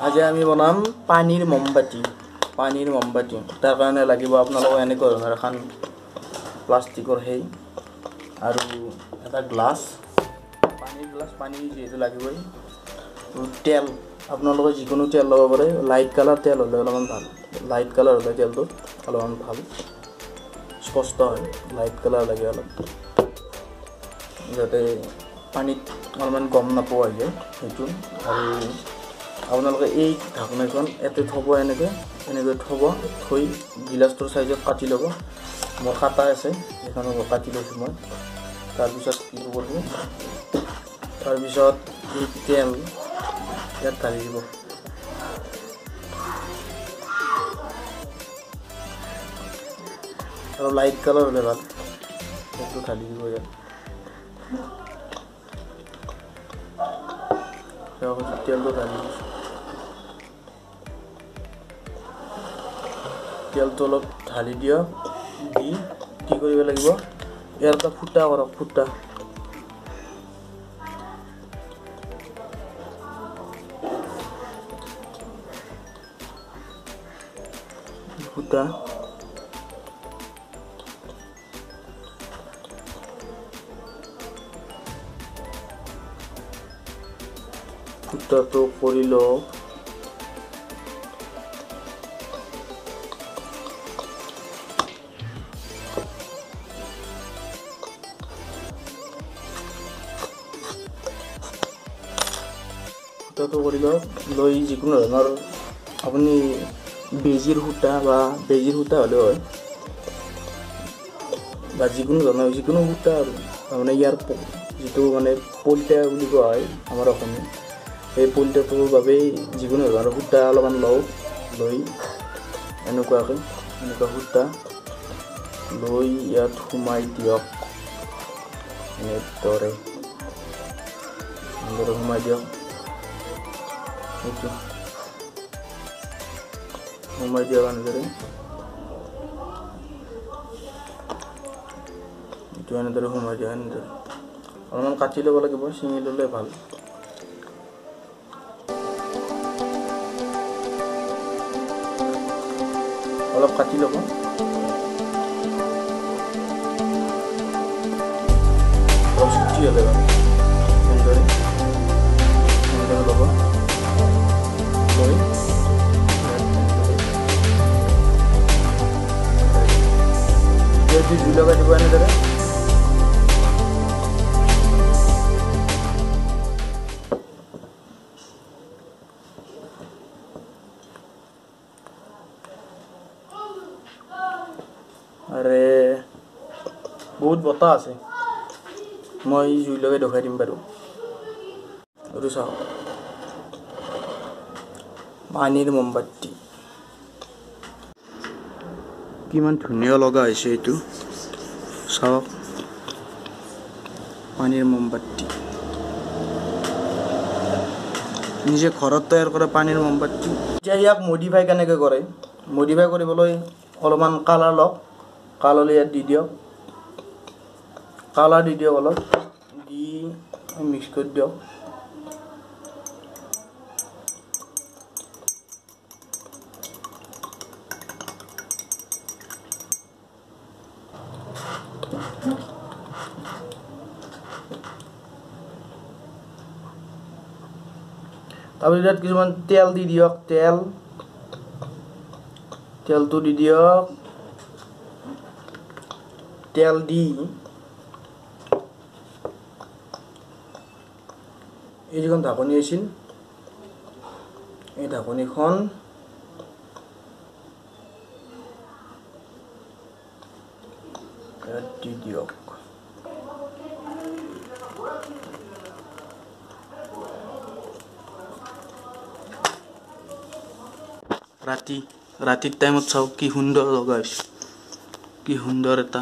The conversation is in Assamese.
আজি আমি বনাম পানীৰ মমবাতি। পানীৰ মমবাতি তাৰ কাৰণে লাগিব আপোনালোকৰ এনেকুৱা ধৰণৰ এখন প্লাষ্টিকৰ সেই আৰু এটা গ্লাছ, পানীৰ গ্লাছ, পানী যিহেতু লাগিবই। তেল আপোনালোকে যিকোনো তেল ল'ব পাৰে, লাইট কালাৰ তেল হ'লে অলপমান ভাল, লাইট কালাৰ হ'লে তেলটো অলপমান ভাল স্পষ্ট হয়। লাইট কালাৰ লাগে অলপ, যাতে পানীত অলপমান গম নাপোৱা হৈ যায় সেইটো। আৰু আপোনালোকে এই ঢাকনিখন ইয়াতে থ'ব, এনেকৈ এনেকৈ থ'ব, থৈ গিলাচটোৰ চাইজত কাটি ল'ব। মোৰ কাটা আছে, সেইখনো কাটি লৈছোঁ মই। তাৰপিছত কি কৰিব, তাৰপিছত এই তেল ইয়াত ঢালি দিব। আৰু লাইট কালাৰ হ'লে ভাল, সেইটো ঢালি দিব ইয়াত। তাৰপিছত তেলটো ঢালি দিছোঁ, তেলটো অলপ ঢালি দিয়ক। দি কি কৰিব লাগিব, ইয়াৰ এটা ফুটা কৰক, ফুটা ফুটা ফুটাটো কৰি লওক। ফুটাটো কৰি লওক, লৈ যিকোনো ধৰণৰ আপুনি বেজীৰ সূতা বা বেজীৰ সূতা হ'লেও হয়, বা যিকোনো ধৰণৰ যিকোনো সূতা আৰু তাৰমানে ইয়াৰ যিটো মানে পলিতা বুলি কোৱা হয় আমাৰ অসমীয়া, সেই পলিতাটোৰ বাবেই যিকোনো ধৰণৰ সূতা অলপমান লওঁ, লৈ এনেকুৱাকৈ এনেকুৱা সূতা লৈ ইয়াত সোমাই দিয়ক, এনেদৰে এনেদৰে সোমাই দিয়ক। সেইটো সোমাই দিয়ক এনেদৰে, এইটো এনেদৰে সোমাই দিয়ক। এনেদৰে অলপমান কাটি ল'ব লাগিব, ছিঙি ল'লে ভাল। অলপ কাটি ল'ব, অলপ চুটি হ'লে ভাল। এনেদৰে এনেদৰে ল'ব, লৈ জুই লগাই দিব এনেদৰে। আৰে বহুত বতাহ আছে, মই জুই লগাই দেখুৱাই দিম বাৰু। এইটো চাওক, পানীৰ মমবাতি কিমান ধুনীয়া লগা হৈছে এইটো চাওক, পানীৰ মমবাতি, নিজে ঘৰত তৈয়াৰ কৰা পানীৰ মমবাতি। এতিয়া ইয়াক মডিফাই কেনেকৈ কৰে, মডিফাই কৰিবলৈ অলপমান কালাৰ লওক, কালাৰ ইয়াত দি দিয়ক, কালাৰ দি দিয়ক অলপ, দি মিক্স কৰি দিয়ক। তাৰপিছত ইয়াত কিছুমান তেল দি দিয়ক, তেল তেলটো দি দিয়ক। তেল দি এই যিখন ঢাকনি আছিল, এই ঢাকনিখন ইয়াত দি দিয়ক। ৰাতি ৰাতিৰ টাইমত চাওক কি সুন্দৰ লগা হৈছে, কি সুন্দৰ এটা